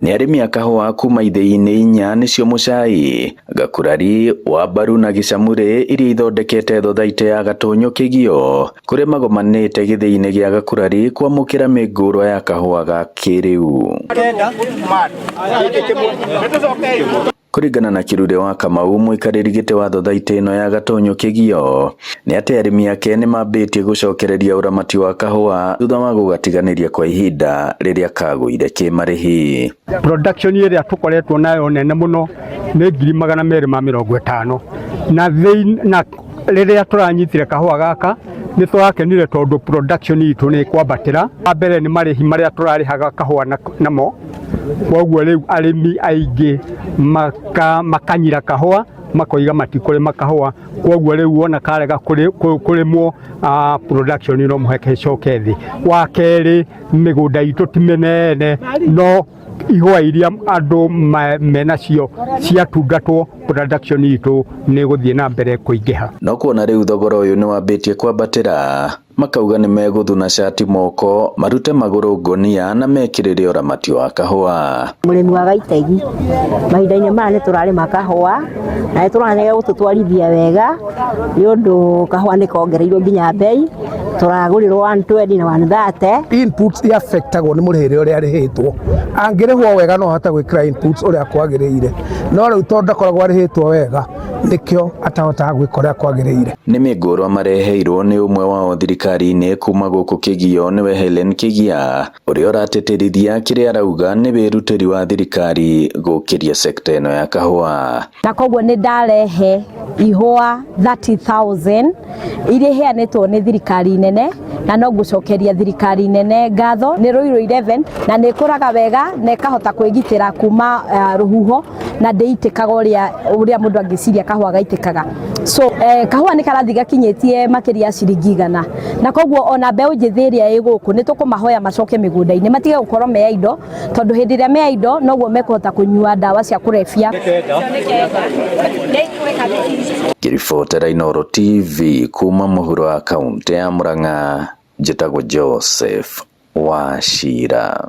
Nĩ arĩmi a kahũa kuma ithĩi-inĩ inya nĩcio Mũcai, Gakurari, Wambaru na Gĩcamũrĩ iria ithondekete thothaitĩ ya Gatũnyũ Kĩgio kũrĩa magomanĩte gĩthĩi-inĩ gĩa Gakurari kwamũkĩra mĩngũrwa ya kahũa ga kĩrĩu. Kũringana na Kĩrure wa Kamau mũikarĩri gĩtĩ wa thothaitĩ ĩno ya Gatũnyũ Kĩgio nĩ atĩ arĩmi ake nĩmambĩtie gũcokereria ũramati wa kahũa thutha wa gũgatiganĩria kwa ihinda rĩrĩa kagũire kĩmarĩhi. Production ĩrĩa tũkoretwo nayo nene mũno nĩ 250,000 na na rĩrĩa tũranyitire kahũa gaka nĩ tũrakenire tondũ production itũ nĩ kwambatĩra. Wa mbere nĩ marĩhi marĩa tũrarĩhaga kahũa namo, koguo rĩu arĩmi aingĩ makanyira kahũa makoiga matikũrĩma kahũa, koguo rĩu wona karega kũrĩmwo production no mũhaka ĩcoke thĩ. Wa kerĩ mĩgũnda itũ ti mĩnene no ihũa iria andũ menacio ciatungatwo production itũ nĩ gũthiĩ na mbere kũingĩha. No kuona rĩu thogora ũyũ nĩ wambĩtie kwambatĩra makauga nĩ megũthuna cati moko marute magũrũ ngũnia na mekĩrĩre ũramati wa kahũa. Mũrĩmi wa Gaitegi mahinda-inĩ maya nĩ tũrarĩma kahũa na nĩ tũrona nĩ gegũtũtwarithia wega nĩ ũndũ kahũa nĩ kongereirwo nginya bei, tũragũrĩrwo 120 na 130. Inputs iaffectagwo nĩ mũrĩhĩre ũrĩa arĩhĩtwo. Angĩrĩhwo wega no ahote gwĩkĩra inputs ũrĩa kwagĩrĩire, no rĩu tondũ ndakoragwo arĩhĩtwo wega nĩkĩo atahotaga gwĩka ũrĩa kwagĩrĩire. Nĩ mĩngũrwa mareheirwo nĩ ũmwe wao thirikari-inĩ kuma gũkũ Kĩgio nĩwe Helen Kĩgia ũrĩa ũratĩtĩrithia kĩrĩa arauga nĩ wĩrutĩri wa thirikari gũkĩria sekta ĩno ya kahũa. Na koguo nĩ ndarehe ihũa 30,000 iria iheanĩtwo nĩ thirikari nene na no ngũcokeria thirikari nene ngatho. Nĩ Ruiru 11 na nĩ ĩkũraga wega na ĩkahota kwĩgitĩra kuma rũhuho na ndĩitĩkaga ũrĩa mũndũ angĩciria kahũa gaitĩkaga. So kahũa nĩ karathiĩ gakinyĩtie makĩria ya ciringi 100 na koguo ona mbeũ njĩthĩ ĩrĩa ĩ gũkũ nĩ tũkũmahoya macoke mĩgũnda-inĩ matige gũkorwo me indo tondũ hĩndĩ ĩrĩa me indo noguo mekũhota kũnyua ndawa cia kũrebia. Ngĩribotera Inooro TV kuma mũhuro wa kaũntĩ ya Murang'a, njĩtagwo Joseph Wachira.